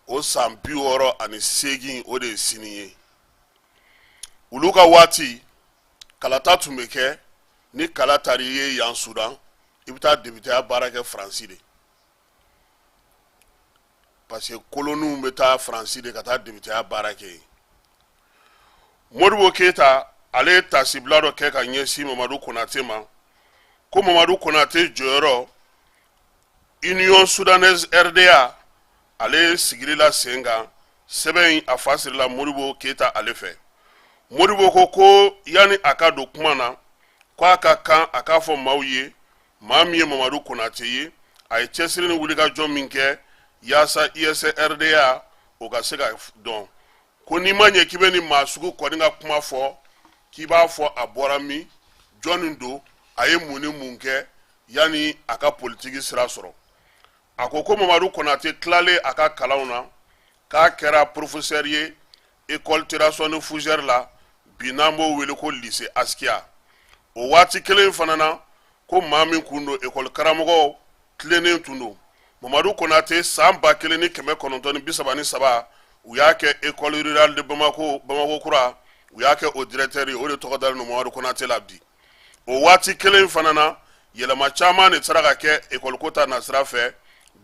o san 68, o de ye sini ye. Olu ka waati, kalata tun bɛ kɛ. Ni kala taara i ye yan Sudan, i bɛ taa depiteya baara kɛ Faransi de, parce que koloniw bɛ taa Faransi de ka taa depiteya baara kɛ yen. Modibo Keyita, ale ye tasibila dɔ kɛ ka ɲɛsin Mamadu Konate ma, ko Mamadu Konate jɔyɔrɔ Union Soudanaise RDA, ale sigili la sen kan. Sɛbɛn in, a fa sirila Modibo Keyita ale fɛ. Modibo ko yanni a ka don kuma na, ko a ka kan a k'a fɔ maaw ye maa min ye Mamadu Konate ye, a ye cɛsiri ni wulikajɔ min kɛ yaasa USRDA o ka se ka dɔn. Ko n'i ma ɲɛ k'i bɛ nin maa sugu kɔni ka kuma fɔ, k'i b'a fɔ a bɔra min, jɔnni don, a ye mun ni mun kɛ yanni a ka politiki sira sɔrɔ. A ko Mamadu Konate tilalen a ka kalanw na, k'a kɛra professeur ye école Terrasson de Fougères la, bi n'an b'o wele ko lycée Askia. O waati kelen fana na, ko maa min kun don, école karamɔgɔ tilennen tun don. Mamadu Konate, san 1933, u y'a kɛ école rurale de Bamako, Bamako kura, u y'a kɛ o directeur ye. O de tɔgɔ dalen don Mamadu Konate la bi. O waati kelen fana na, yɛlɛma caman de sera ka kɛ école ko ta nasira fɛ,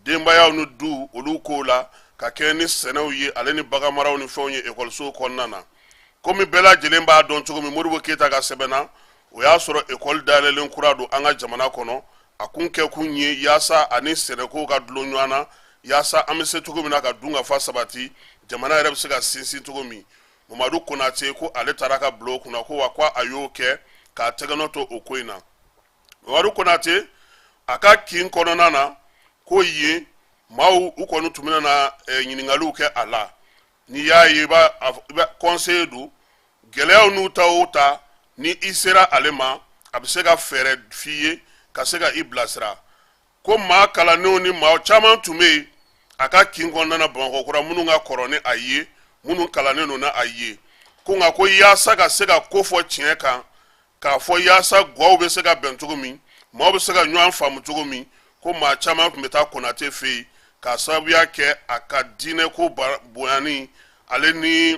denbayaw ni du olu kow la, ka kɛ ni sɛnɛw ye, ale ni baganmaraw ni fɛnw ye ekɔliso kɔnɔna na. Komi bɛɛ lajɛlen b'a dɔn cogo min, Modibo Keyita ka sɛbɛn na, o y'a sɔrɔ ekɔli dayɛlɛlen kura don an ka jamana kɔnɔ. A kun kɛ kun ye yaasa ani sɛnɛko ka dulon ɲɔgɔn na, yaasa an bɛ se cogo min na ka dunkafa sabati, jamana yɛrɛ bɛ se ka sinsin cogo min. Mamadu Konate ko ale taara ka bila o kunna, ko wa ko a y'o kɛ k'a tɛgɛnɔ to o ko in na. Mamadu Konate, a ka kin kɔnɔna na, ko yen maaw u kɔni tun bɛna na ɲininkaliw kɛ a la. N'i y'a ye, i b'a conseiller don, gɛlɛyaw n'u ta o ta, ni i sera ale ma, a bɛ se ka fɛɛrɛ f'i ye ka se ka i bilasira. Ko maa kalannenw ni maa caman tun bɛ yen a ka kin kɔnɔna na Bamakɔ kura, minnu ka kɔrɔ ni a ye, minnu kalannen don n'a ye. Ko nka ko yaasa ka se ka ko fɔ tiɲɛ kan, k'a fɔ yaasa gwaw bɛ se ka bɛn cogo min, maaw bɛ se ka ɲɔgɔn faamu cogo min, ko maa caman tun bɛ taa Konate fɛ yen, k'a sababuya kɛ a ka diinɛko bonyani, ale ni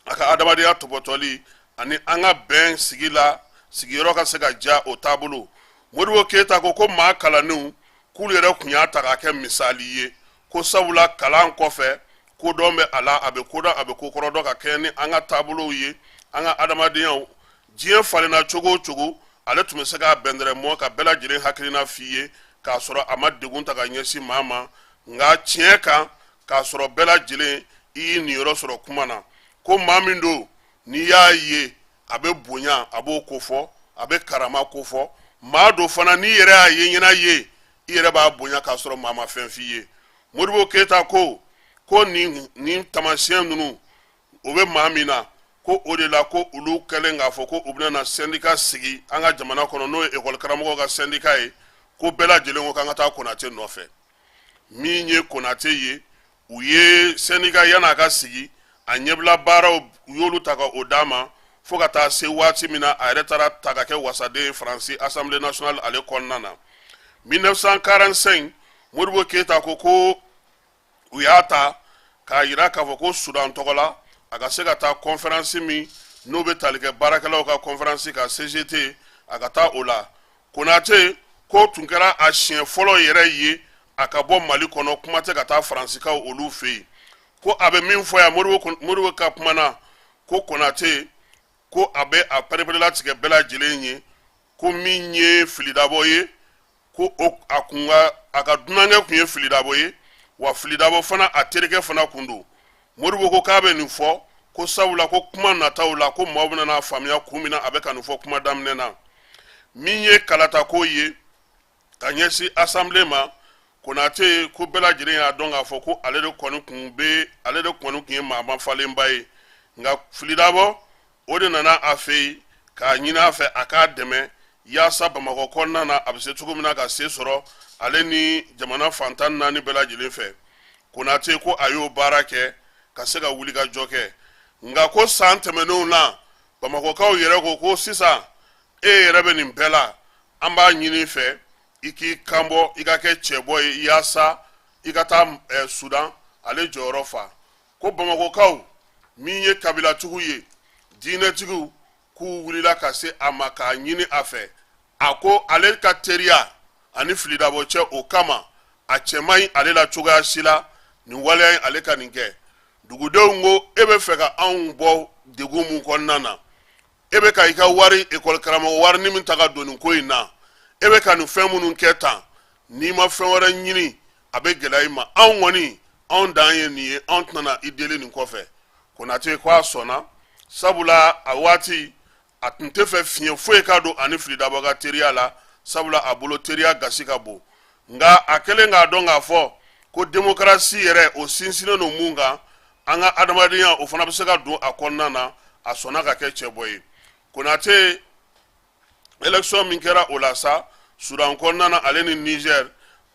a ka adamadenya tɔpɔtɔli, ani an ka bɛn sigi la, sigiyɔrɔ ka se ka diya o taabolo. Modibo Keyita ko maa kalannenw k'olu yɛrɛ tun y'a ta k'a kɛ misali ye, ko sabula kalan kɔfɛ, kodɔn bɛ a la, a bɛ kodɔn, a bɛ kokɔrɔ dɔn, ka kɛɲɛ ni an ka taabolow ye, an ka adamadenya. Diɲɛ falenna cogo o cogo, ale tun bɛ se k'a bɛndɛrɛ mɔ ka bɛɛ lajɛlen hakilina f'i ye, k'a sɔrɔ a ma degun ta ka ɲɛsin maa ma, nka tiɲɛ kan, k'a sɔrɔ bɛɛ lajɛlen i y'i niyɔrɔ sɔrɔ kuma na. Ko maa min don, n'i y'a ye, a bɛ bonya, a b'o kofɔ, a bɛ karama kofɔ. Maa don fana, n'i yɛrɛ y'a ye ɲɛna ye, i yɛrɛ b'a bonya, k'a sɔrɔ maa ma fɛn f'i ye. Modibo Keyita ko ko nin taamasiyɛn ninnu o bɛ maa min na, ko o de la ko olu kɛlen k'a fɔ ko u bɛna na syndicat sigi an ka jamana kɔnɔ, n'o ye ekɔli karamɔgɔw ka syndicat ye, ko bɛɛ lajɛlen ko k'an ka taa Konate nɔfɛ. Min ye Konate ye, u ye syndicat yan'a ka sigi, a ɲɛbila baaraw u y'olu ta ka o d'a ma, fo ka taa se waati min na a yɛrɛ taara ta ka kɛ wasaden ye Faransi Assemblée nationale ale kɔnɔna na. 1945, Modibo Keyita ko u y'a ta k'a yira k'a fɔ ko Sudan tɔgɔ la, a ka se ka taa conférence min n'o bɛ tali kɛ baarakɛlaw ka conférence kan, CGT, a ka taa o la. Konate ko tun kɛra a siɲɛ fɔlɔ yɛrɛ ye a ka bɔ Mali kɔnɔ, kuma tɛ ka taa Faransikaw olu fɛ yen. Ko a bɛ min fɔ yan, Modibo ka kuma na, ko Konate ko a bɛ a pereperelatigɛ bɛɛ lajɛlen ye ko min ye filidabɔ ye, ko a kun ka a ka dunankɛ kun ye filidabɔ ye, wa filidabɔ fana a terikɛ fana kun don. Modibo ko k'a bɛ nin fɔ ko sabula ko kuma nataw la, ko maaw bɛna n'a faamuya kun min na a bɛ ka nin fɔ kuma daminɛ na. Min ye kalatako ye ka ɲɛsin assemblée ma, Konate ko bɛɛ lajɛlen y'a dɔn k'a fɔ ko ale de kɔni kun bɛ, ale de kɔni kun ye maa mafalenba ye. Nka filidabɔ o de nana a fɛ yen k'a ɲini a fɛ a k'a dɛmɛ yaasa Bamakɔ kɔnɔna na a bɛ se cogo min na ka se sɔrɔ ale ni jamana fan 14 bɛɛ lajɛlen fɛ. Konate ko a y'o baara kɛ ka se ka wuli ka jɔ kɛ. Nka ko san tɛmɛnenw na, Bamakɔkaw yɛrɛ ko ko sisan e yɛrɛ bɛ nin bɛɛ la, an b'a ɲini i fɛ i k'i kanbɔ, i ka kɛ cɛbɔ ye yaasa i ka taa Sudan ale jɔyɔrɔ fa. Ko Bamakɔkaw min ye kabilatigiw ye, diinɛtigiw, k'u wulila ka se a ma k'a ɲini a fɛ. A ko ale ka teriya ani filidabɔ cɛ, o kama a cɛ man ɲi ale la cogoya si la nin waleya in ale ka nin kɛ. Dugudenw ko e bɛ fɛ ka anw bɔ degun mun kɔnɔna na, e bɛ ka i ka wari, ekɔli karamɔgɔ wari ni min ta ka don nin ko in na, e bɛ ka nin fɛn minnu kɛ tan, n'i ma fɛn wɛrɛ ɲini a bɛ gɛlɛya i ma. Anw kɔni, anw dan ye nin ye, anw tɛna i deli nin kɔfɛ. Konate ko a sɔnna, sabula a waati a tun tɛ fɛ fiɲɛ foyi ka don ani filidabɔ ka teriya la, sabula a bolo teriya gasi ka bon. Nka a kɛlen k'a dɔn k'a fɔ ko demokarasi yɛrɛ o sinsinnen don mun kan, an ka adamadenya o fana bɛ se ka don a kɔnɔna na, a sɔnna ka kɛ cɛbɔ ye. Konate, élection min kɛra o la sa Sudan kɔnɔna na ale ni Niger,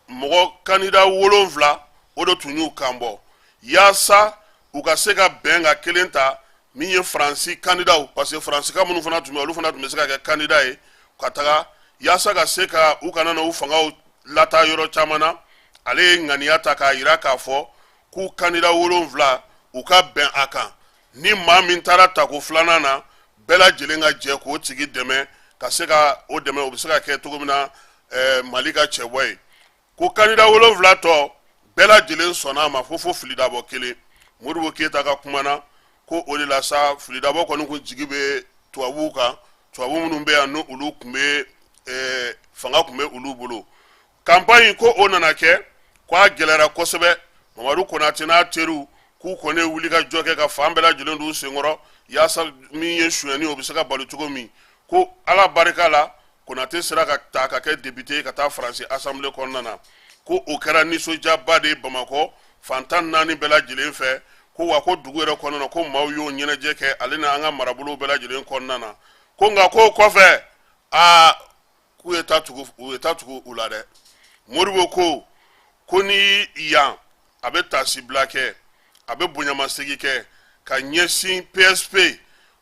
mɔgɔ kandida 7 o de tun y'u kan bɔ yaasa u ka se ka bɛn ka kelen ta, min ye Faransi kandidaw, parce que Faransika minnu fana tun bɛ, olu fana tun bɛ se ka kɛ kandida ye ka taga, yaasa ka se ka u kana na u fangaw lataa yɔrɔ caman na. Ale ye ŋaniya ta k'a yira k'a fɔ k'u kandida 7 u ka bɛn a kan, ni maa min taara tako filanan na, bɛɛ lajɛlen ka jɛ k'o tigi dɛmɛ, ka se ka o dɛmɛ, o bɛ se ka kɛ cogo min na Mali ka cɛbɔ ye. Ko kandida 7 tɔ bɛɛ lajɛlen sɔnna a ma, fo filidabɔ kelen. Modibo Keyita ka kuma na, ko o de la sa filidabɔ kɔni kun jigi bɛ tubabuw kan, tubabu minnu bɛ yan, n'olu tun bɛ fanga tun bɛ olu bolo. Campagne ko o nana kɛ ko a gɛlɛyara kosɛbɛ. Mamadu Konate n'a teriw k'u kɔni ye wuli ka jɔ kɛ ka fan bɛɛ lajɛlen d'u senkɔrɔ yaasa min ye sonyɛni o bɛ se ka bali cogo min. Ko Ala barika la, Konate sera ka ta ka kɛ député ye ka taa Faransi assemblée kɔnɔna na. Ko o kɛra nisɔndiyaba de ye Bamakɔ fan 14 bɛɛ lajɛlen fɛ. Ko wa ko dugu yɛrɛ kɔnɔna na, ko maaw y'o ɲɛnajɛ kɛ ale ni an ka marabolow bɛɛ lajɛlen kɔnɔna na. Ko nka k'o kɔfɛ, aa, k'u ye taa tugu, u ye taa tugu u la dɛ. Modibo ko ni yan a bɛ taasibila kɛ, a bɛ bonyamasegin kɛ ka ɲɛsin PSP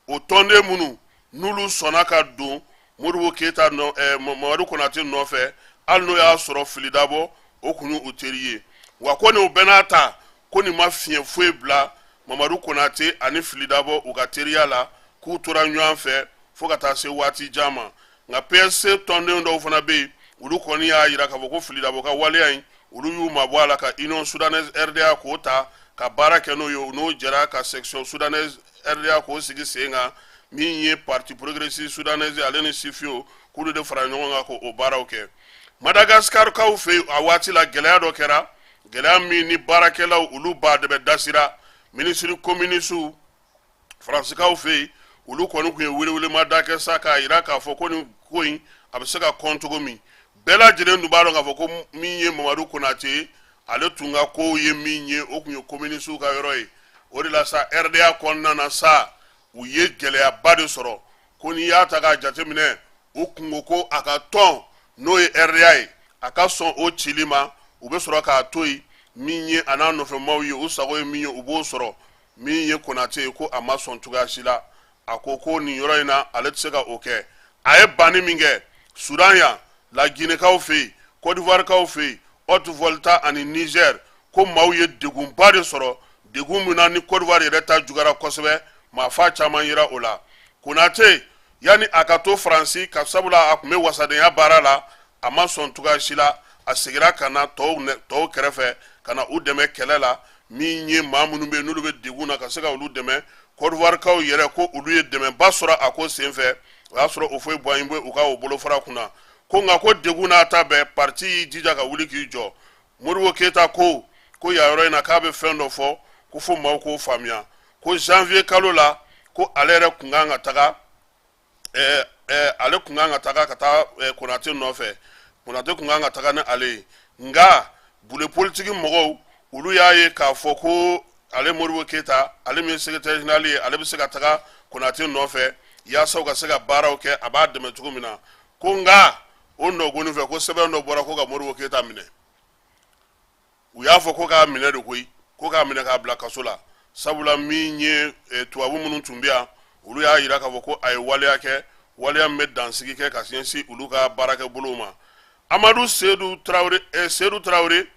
o tɔnden minnu n'olu sɔnna ka don Modibo Keyita nɔ, Mamadu Konate nɔfɛ, hali n'o y'a sɔrɔ filidabɔ o kun y'u teri ye. Wa ko nin bɛɛ n'a ta, ko nin ma fiɲɛ foyi bila Mamadu Konate ani filidabɔ u ka teriya la, k'u tora ɲɔgɔn fɛ fo ka taa se waati jan ma. Nka PSC tɔnden dɔw fana bɛ yen, olu kɔni y'a yira k'a fɔ ko filidabɔ ka waleya in, olu y'u mabɔ a la ka Union Soudanaise RDA k'o ta ka baara kɛ n'o ye. N'o jɛra ka section soudanaise RDA k'o sigi sen kan, min ye Parti progressiste soudanaise ale ni sifinw, k'olu de fara ɲɔgɔn kan k'o baaraw kɛ. Madagaskarikaw fɛ yen, a waati la gɛlɛya dɔ kɛra, gɛlɛya min ni baarakɛlaw olu ba de bɛ dasira minisiri communisiw Faransikaw fɛ yen, olu kɔni tun ye welewelemada kɛ sa k'a yira k'a fɔ ko nin ko in a bɛ se ka kɔn cogo min. Bɛɛ lajɛlen dun b'a dɔn k'a fɔ ko min ye Mamadu Konate ye, Ale tun ka kow ye min ye, o tun ye communisiw ka yɔrɔ ye. O de la sa, RDA kɔnɔna na sa, u ye gɛlɛyaba de sɔrɔ. Ko n'i y'a ta k'a jateminɛ, u kun ko ko a ka tɔn, n'o ye RDA ye, a ka sɔn o cili ma, u bɛ sɔrɔ k'a to yen. Min ye a n'a nɔfɛmaw ye, u sago ye min ye, u b'o sɔrɔ. Min ye Konate ye, ko a ma sɔn cogoya si la. A ko ko nin yɔrɔ in na, ale tɛ se ka o kɛ. A ye banni min kɛ Sudan yan, Laginɛkaw fɛ yen, Kɔdiwarikaw fɛ yen, Haute-Volta ani Niger, ko maaw ye degunba de sɔrɔ, degun min na ni Kɔdiwari yɛrɛ ta juguyara kosɛbɛ, maafa caman yera o la. Konate, yanni a ka to Faransi ka, sabula a tun bɛ wasadenya baara la, a ma sɔn cogoya si la. A segira ka na tɔw kɛrɛfɛ ka na u dɛmɛ kɛlɛ la. Min ye maa minnu bɛ yen n'olu bɛ degun na, ka se ka olu dɛmɛ. Kɔdiwarikaw yɛrɛ ko olu ye dɛmɛba sɔrɔ a ko senfɛ. O y'a sɔrɔ Houphouët-Boigny bɛ u ka o bolofara kunna. Ko nka ko degun n'a ta bɛɛ, parti y'i jija ka wuli k'i jɔ. Modibo Keyita ko ko yan yɔrɔ in na, k'a bɛ fɛn dɔ fɔ ko fo maaw k'o faamuya. Ko janvier kalo la, ko ale yɛrɛ kun kan ka taga, ale kun kan ka taga ka taa Konate nɔfɛ. Konate kun kan ka taga ni ale ye, nka bule politiki mɔgɔw, olu y'a ye k'a fɔ ko ale Modibo Keyita, ale min ye secrétaire général ye, ale bɛ se ka taga Konate nɔfɛ yaasa u ka se ka baaraw kɛ, a b'a dɛmɛ cogo min na. Ko nka o nɔgɔnin fɛ, ko sɛbɛn dɔ bɔra ko ka Modibo Keyita minɛ. U y'a fɔ ko k'a minɛ de koyi, ko k'a minɛ k'a bila kaso la, sabula min ye tubabu minnu tun bɛ yan, olu y'a jira k'a fɔ ko a ye waleya kɛ, waleya min bɛ dansigi kɛ ka ɲɛsin olu ka baarakɛ bolow ma. Amadu Sedu Tarawele, Sedu Tarawele,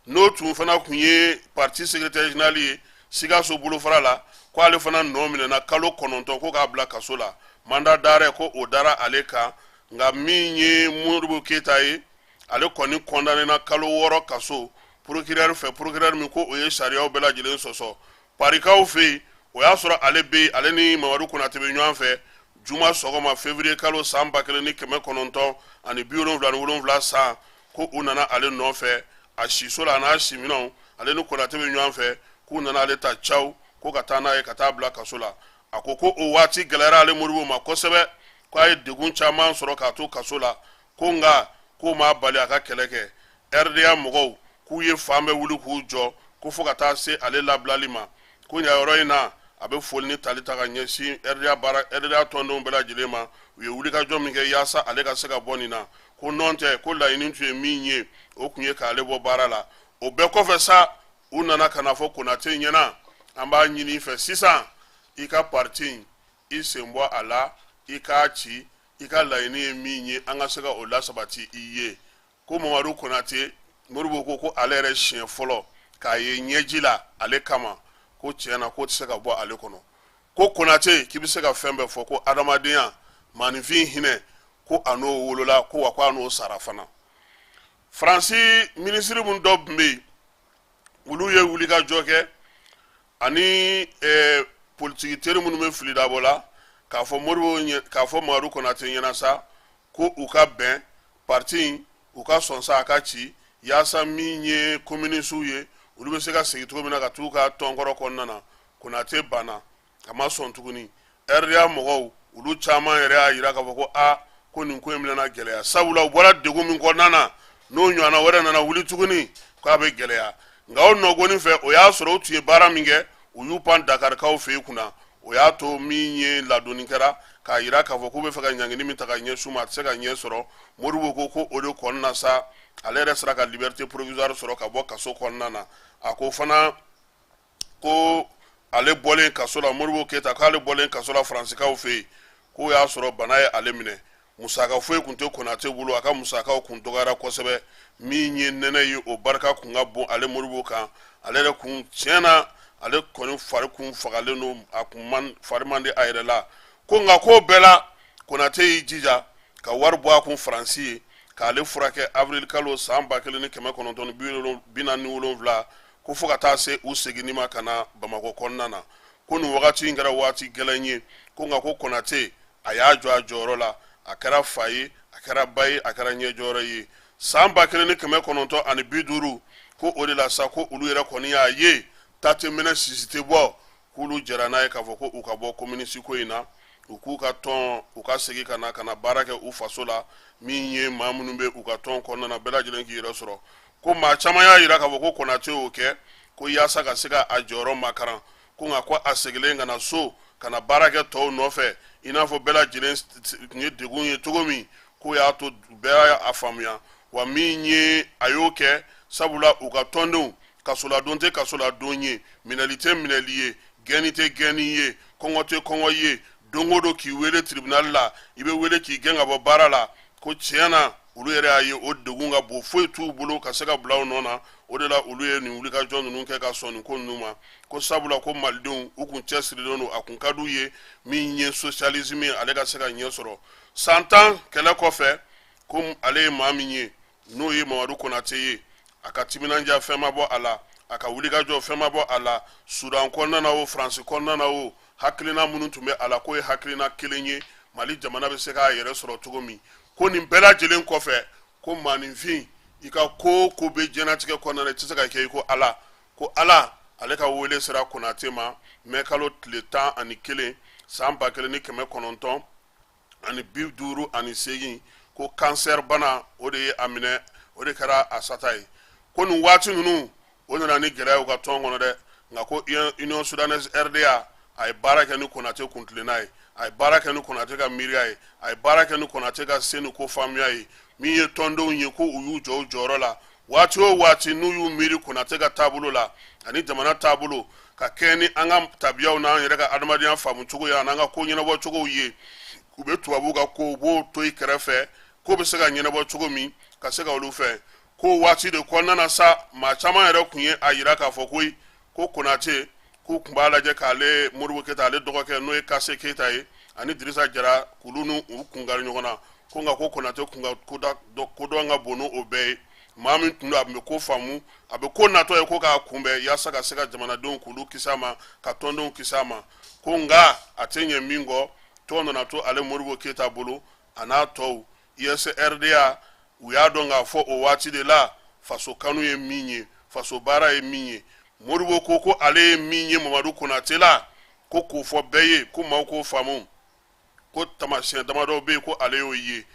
n'o tun fana tun ye parti secrétaire général ye Sikaso bolofara la, ko ale fana nɔ minɛna kalo 9, ko k'a bila kaso la. Mandat d'arrêt, ko o dara ale kan. Nka min ye Modibo Keyita ye, ale kɔni kɔndanena kalo 6 kaso procureur fɛ, procureur min ko o ye sariyaw bɛɛ lajɛlen sɔsɔ. Parikaw fɛ yen, o y'a sɔrɔ ale bɛ yen, ale ni Mamadu Konate bɛ ɲɔgɔn fɛ juma sɔgɔma, février kalo san 1977 san, ko u nana ale nɔfɛ a siso la, a n'a siminɛnw, ale ni Konate bɛ ɲɔgɔn fɛ, k'u nana ale ta caw ko ka taa n'a ye ka taa bila kaso la. A ko ko o waati gɛlɛyara ale Modibo ma kosɛbɛ, ko a ye degun caman sɔrɔ k'a to kaso la. Ko nka k'o m'a bali a ka kɛlɛ kɛ. RDA mɔgɔw k'u ye fan bɛɛ wuli k'u jɔ, ko fo ka taa se ale labilali ma. Ko ɲa yɔrɔ in na, a bɛ foli ni tali ta ka ɲɛsin RDA baara, RDA tɔndenw bɛɛ lajɛlen ma, u ye wulikajɔ min kɛ yaasa ale ka se ka bɔ nin na. Ko nɔn tɛ, ko laɲini tun ye min ye, o tun ye k'ale bɔ baara la. O bɛɛ kɔfɛ sa, u nana ka na fɔ Konate ɲɛna: an b'a ɲini i fɛ sisan, i ka parti in, i sen bɔ a la, i k'a ci. I ka laɲini ye min ye, an ka se ka o lasabati i ye. Ko Mamadu Konate, Modibo ko ko ale yɛrɛ siɲɛ fɔlɔ k'a ye ɲɛji la ale kama, ko tiɲɛ na, k'o tɛ se ka bɔ ale kɔnɔ. Ko Konate, k'i bɛ se ka fɛn bɛɛ fɔ, ko adamadenya, maaninfin hinɛ, ko a n'o wolola, ko wa ko a n'o sara fana. Faransi minisiri minnu dɔ tun bɛ yen, olu ye wulikajɔ kɛ ani politiki teri minnu bɛ fili dabɔ la, k'a fɔ Modibo, k'a fɔ Mamadu Konate ɲɛna sa, ko u ka bɛn parti in, u ka sɔn sa a ka ci, yaasa min ye communisiw ye, olu bɛ se ka segin cogo min na ka t'u ka tɔnkɔrɔ kɔnɔna na. Konate banna, a ma sɔn tuguni. RDA mɔgɔw, olu caman yɛrɛ y'a jira k'a fɔ ko aa, ko nin ko in bɛna gɛlɛya, sabula u bɔra degun min kɔnɔna na, n'o ɲɔgɔnna wɛrɛ nana wuli tuguni, k'a bɛ gɛlɛya. Nka o nɔgɔnin fɛ, o y'a sɔrɔ u tun ye baara min kɛ, u y'u pan Dakarikaw fɛ yen kunna. O y'a to min ye ladonni kɛra k'a jira k'a fɔ k'u bɛ fɛ ka ɲangini min ta ka ɲɛsin u ma, a tɛ se ka ɲɛ sɔrɔ. Modibo ko ko o de kɔnɔna sa, ale yɛrɛ sera ka liberté provisoire sɔrɔ ka bɔ kaso kɔnɔna na. A ko fana ko ale bɔlen kaso la, Modibo Keyita, k'ale bɔlen kaso la Faransikaw fɛ yen, k'o y'a sɔrɔ bana ye ale minɛ, musaka foyi kun tɛ Konate bolo, a ka musakaw kun dɔgɔyara kosɛbɛ. Min ye nɛnɛ ye, o barika kun ka bon ale Modibo kan. Ale yɛrɛ kun, tiɲɛ na, ale kɔni fari kun fagalen don, a kun man fari man di a yɛrɛ la. Ko nka k'o bɛɛ la, Konate y'i jija ka wari bɔ a kun Faransi ye k'ale furakɛ avril kalo san 1947, ko fo ka taa se u seginni ma ka na Bamakɔ kɔnɔna na. Ko nin wagati in kɛra waati gɛlɛn ye. Ko nka ko Konate, a y'a jɔ a jɔyɔrɔ la, a kɛra fa ye, a kɛra ba ye, a kɛra ɲɛjɔyɔrɔ ye. San 1950, ko o de la sa, ko olu yɛrɛ kɔni y'a ye ta tɛ mɛnɛ, sisi tɛ bɔ, k'olu jɛra n'a ye k'a fɔ ko u ka bɔ kominisi ko in na, u k'u ka tɔn, u ka segin ka na baara kɛ u faso la. Min ye maa minnu bɛ u ka tɔn kɔnɔna na, bɛɛ lajɛlen k'i yɛrɛ sɔrɔ. Ko maa caman y'a jira k'a fɔ ko Konate y'o kɛ ko yaasa ka se ka a jɔyɔrɔ makaran. Ko nka ko a segilen ka na so ka na baara kɛ tɔw nɔfɛ, i n'a fɔ bɛɛ lajɛlen tun ye degun ye cogo min, k'o y'a to bɛɛ y'a faamuya. Wa min ye a y'o kɛ sabula u ka tɔndenw kasoladon tɛ kasoladon ye, minɛli tɛ minɛli ye, gɛnni tɛ gɛnni ye, kɔngɔ tɛ kɔngɔ ye, don o don k'i wele tribunal la, i bɛ wele k'i gɛn ka bɔ baara la. Ko tiɲɛ na, olu yɛrɛ y'a ye o degun ka bon, foyi t'u bolo ka se ka bila u nɔ na. O de la olu ye nin wulikajɔ ninnu kɛ ka sɔn nin ko ninnu ma. Ko sabula ko malidenw u kun cɛsirilen don, a kun ka d'u ye min ye socialisme ye, ale ka se ka ɲɛ sɔrɔ. San 10 kɛlɛ kɔfɛ, ko ale ye maa min ye, n'o ye Mamadu Konate ye, a ka timinandiya fɛn ma bɔ a la, a ka wulikajɔ fɛn ma bɔ a la, Sudan kɔnɔna na o, Faransi kɔnɔna na o, hakilina minnu tun bɛ a la, k'o ye hakilina kelen ye, Mali jamana bɛ se k'a yɛrɛ sɔrɔ cogo min. Ko nin bɛɛ lajɛlen kɔfɛ, ko maaninfin, i ka ko o ko bɛ diɲɛnatigɛ kɔnɔna na, i tɛ se ka kɛ i ko Ala. Ko Ala ale ka wele sera Konate ma mɛ kalo tile 11 san 1958, ko kansɛri bana, o de ye a minɛ, o de kɛra a sata ye. Ko nin waati ninnu, o nana ni gɛlɛya u ka tɔn kɔnɔ dɛ. Nka ko Union Soudanaise RDA, a ye baara kɛ ni Konate kuntilenna ye, a ye baara kɛ ni Konate ka miiriya ye, a ye baara kɛ ni Konate ka se ni ko faamuya ye. Min ye tɔndenw ye, ko u y'u jɔ u jɔyɔrɔ la waati o waati, n'u y'u miiri Konate ka taabolo la ani jamana taabolo, ka kɛɲɛ ni an ka tabiyaw n'an yɛrɛ ka adamadenya faamu cogo ye an'an ka ko ɲɛnabɔ cogow ye, u bɛ tubabuw ka ko, u b'o to i kɛrɛfɛ, ko bɛ se ka ɲɛnabɔ cogo min ka se ka olu fɛ. Ko waati de kɔnɔna na sa, maa caman yɛrɛ tun ye a yira k'a fɔ koyi ko Konate, k'u tun b'a lajɛ k'ale Modibo Keyita, ale dɔgɔkɛ n'o ye Kase Keyita ye, ani Dirisa Jara, k'olu n'u kun kari ɲɔgɔn na. Ko nka ko Konate kun ka kodɔn ka bon n'o bɛɛ ye. Maa min tun don, a tun bɛ ko faamu, a bɛ ko natɔ ye ko k'a kunbɛn yaasa ka se ka jamanadenw k'olu kisi a ma, ka tɔndenw kisi a ma. Ko nka a tɛ ɲɛ min kɔ, tɔn nana to ale Modibo Keyita bolo a n'a tɔw. USRDA, u y'a dɔn k'a fɔ o waati de la faso kanu ye min ye, faso baara ye min ye. Modibo ko ko ale ye min ye Mamadu Konate la, ko k'o fɔ bɛɛ ye, ko maaw k'o faamu, ko taamasiyɛn damadɔ bɛ yen ko ale y'o ye.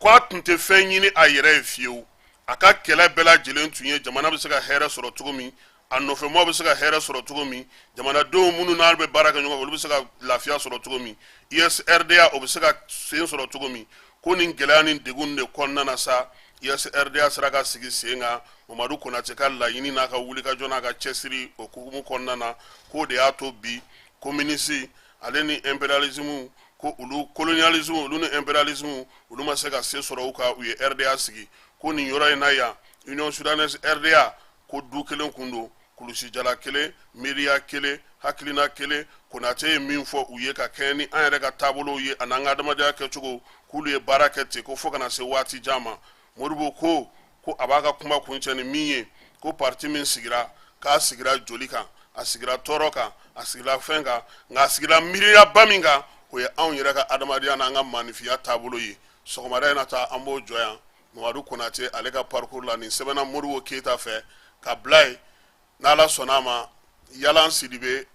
Ko a tun tɛ fɛn ɲini a yɛrɛ ye fiyewu, a ka kɛlɛ bɛɛ lajɛlen tun ye jamana bɛ se ka hɛrɛ sɔrɔ cogo min, a nɔfɛmaaw bɛ se ka hɛrɛ sɔrɔ cogo min, jamanadenw minnu n'a bɛ baara kɛ ɲɔgɔn fɛ, olu bɛ se ka lafiya sɔrɔ cogo min, USRDA o bɛ se ka sen sɔrɔ cogo min. Ko nin gɛlɛya ni degun de kɔnɔna na sa, USRDA sera ka sigi sen kan Mamadu Konate ka laɲini n'a ka wulikajɔ n'a ka cɛsiri o hukumu kɔnɔna na. K'o de y'a to bi communiste ale ni impérialisme, ko olu colonialisme, olu ni impérialisme, olu ma se ka se sɔrɔ u kan, u ye RDA sigi. Ko nin yɔrɔ in na yan, Union Soudanaise RDA, ko du kelen kun don, kulusijala kelen, miiriya kelen, hakilina kelen. Konate ye min fɔ u ye ka kɛɲɛ ni an yɛrɛ ka taabolow ye ani an ka adamadenya kɛcogo, k'olu ye baara kɛ ten ko fo ka na se waati jan ma. Modibo ko ko a b'a ka kuma kuncɛ ni min ye, ko parti min sigira, k'a sigira joli kan, a sigira tɔɔrɔ kan, a sigira fɛn kan, nka a sigira miiriyaba min kan, o ye anw yɛrɛ ka adamadenya n'an ka maanifinya taabolo ye. Sɔgɔmada in na ta, an b'o jɔ yan Mamadu Konate ale ka parcours la. Nin sɛbɛnna Modibo Keyita fɛ ka bila yen. N'Ala sɔnna a ma, Yalan Sidibe,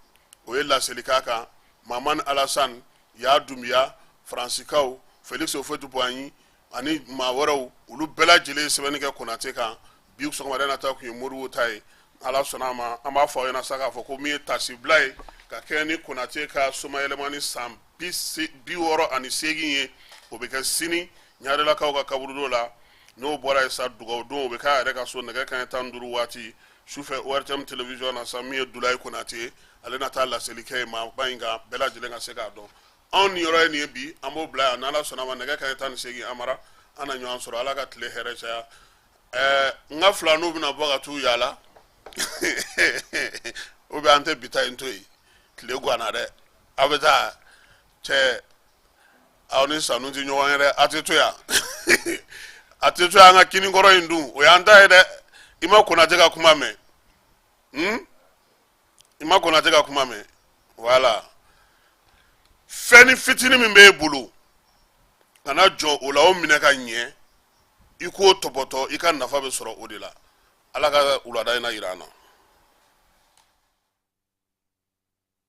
o ye laseli k'a kan, Mamani Alasan y'a Dunbiya, Faransikaw, Felix Houphouët-Boigny ani maa wɛrɛw, olu bɛɛ lajɛlen ye sɛbɛnni kɛ Konate kan. Bi sɔgɔmada in na ta kun ye Modibo ta ye. Ala sɔnna a ma, an b'a fɔ aw ɲɛna sa k'a fɔ ko min ye tasibila ye ka kɛɲɛ ni Konate ka somayɛlɛmani san 68 ye, o bɛ kɛ sini Ɲarelakaw ka kaburudo la. N'o bɔra yen sa, dugawu don o bɛ k'a yɛrɛ ka so nɛgɛ kanɲɛ 15 waati sufɛ ORTM télévision na sa. Min ye Dulayi Konate ye, ale na taa laseli kɛ yen maaba in kan, bɛɛ lajɛlen ka se k'a dɔn. Anw ni yɔrɔ ye nin ye bi, an b'o bila yan. N'Ala sɔnna a ma, nɛgɛ kanɲɛ 18, Amara, an na ɲɔgɔn sɔrɔ. Ala ka tile hɛrɛ caya. Ɛɛ, n ka filaninw bɛna bɔ ka t'u yaala ou bien an tɛ bi ta in to yen? Tile ganna dɛ. Aw bɛ taa cɛ, aw ni sanu tɛ ɲɔgɔn ye dɛ. A tɛ to yan, a tɛ to yan. An ka kinikɔrɔ in dun, o y'an ta ye dɛ. I ma Konate ka kuma mɛn? I ma Konate ka kuma mɛn? Voilà, fɛn ni fitinin min b'e bolo, kana jɔ o la, o minɛ ka ɲɛ, i k'o tɔpɔtɔ, i ka nafa bɛ sɔrɔ o de la. Ala ka wulada in na yira an na.